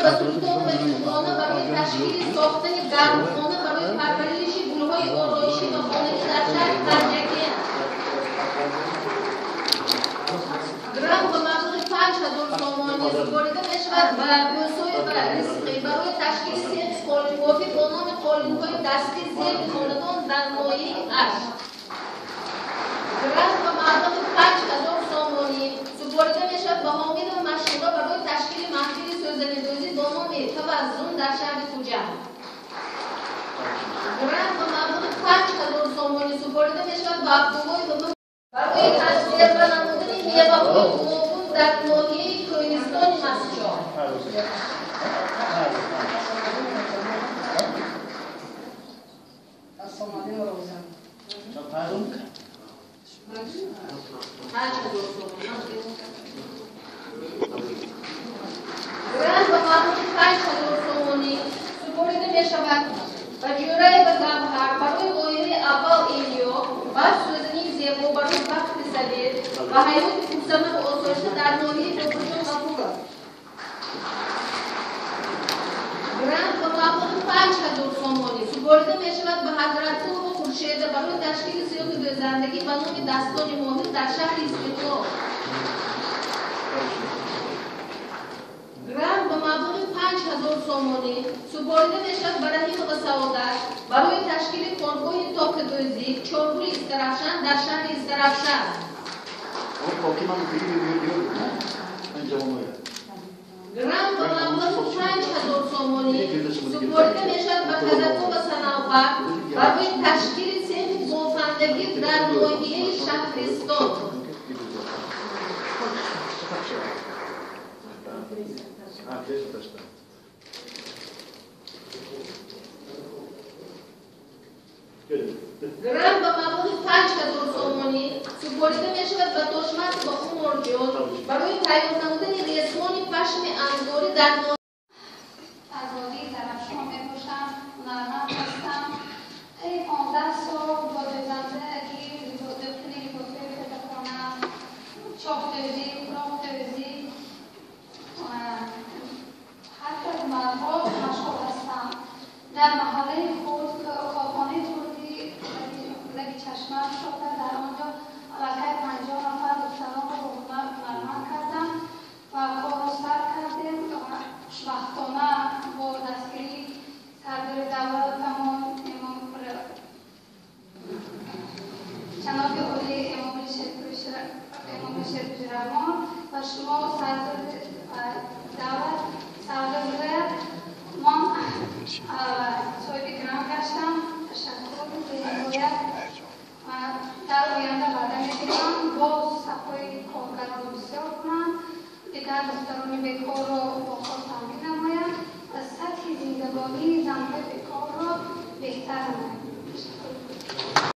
ба Султонова Шукрона барои ташкили сохтани гармхона барои парвариши гулҳои ороишӣ ва хонагӣ дар шаҳри Панҷакент. Грант ба маблағи 5000 сомонӣ супорида мешавад ба Бӯсоева Ризқӣ барои ташкили сехи қолинбофӣ бо номи қолинҳои дастӣ зеби хонадон дар ноҳияи Ашт. Грант ба маблағи 5000 сомонӣ супорида мешавад ба Ҳомидова Машҳура барои ташкили маҳфили сӯзанидӯзӣ бо номи Таваззун дар шаҳри Хуҷанд. Грант ба маблағи 5000 сомонӣ супорида мешавад ба Абдуллоева барои консерва намудани меваҳои гуногун дар ноҳияи Кӯҳистони Мастчоҳ. Грант ба маблағи 5000 сомонӣ супорида мешавад ба Ҷӯраева Гавҳар барои лоиҳаи аввал эҳё, баъд сӯзании зебо барои бахти сабед ва ҳаёти пурсамару осоишта дар ноҳияи Бобоҷон Ғафуров. Грант ба маблағи 5000 сомонӣ супорида мешавад ба Ҳазратқулова Хуршеда барои ташкили сиёҳи дӯзандагӣ ба номи Дастони моҳир дар шаҳри Истиқлол. Грант ба маблағи 5000 сомонӣ супорида мешавад ба Раҳимова Саодат барои ташкили коргоҳи тоқидӯзӣ Чоргули Истаравшан дар шаҳри Истаравшан. Грант ба маблағи 5000 сомонӣ супорида мешавад ба Казакова Санавбар барои ташкили цехи бофандагӣ дар ноҳияи Шаҳристон. Грант ба маблағи 5000 сомонӣ супорида мешавад ба Тошматова Уморҷон барои тайёр намудани ресмони пашми ангорӣ дар Азодии Зарафшон мебошам, ҳунарманд ҳастам. Тайи 15 сол бо дӯзандагӣ, дӯхтани либосҳои кӯдакона, чоқдӯзӣ, хӯроқдӯзӣ, ҳар ҳунарҳо машғул ҳастам. Дар маҳаллаи худ корхонаи хурди Лаби Чашма шуда, дар он ҷо аллакай 50 нафар духтаронро ҳунарманд кардам ва корро сар кардем. Хушбахтона бо дастгирии сардори давлатамон ҷаноби олӣ Эмомалӣ Шеркӯши Раҳмон ва шумо сардори давлат, сардори вилоят, ман соҳиби грант гаштам. Ташаккур бениҳоят. Дар оянда ваъда медиҳам, боз сафҳои коргаронро бисёр кунам, дигар духтарони бекорро бо кор таъмин намоям ва сатҳи зиндагонии занҳои бекорро беҳтар намоям. Ташаккур.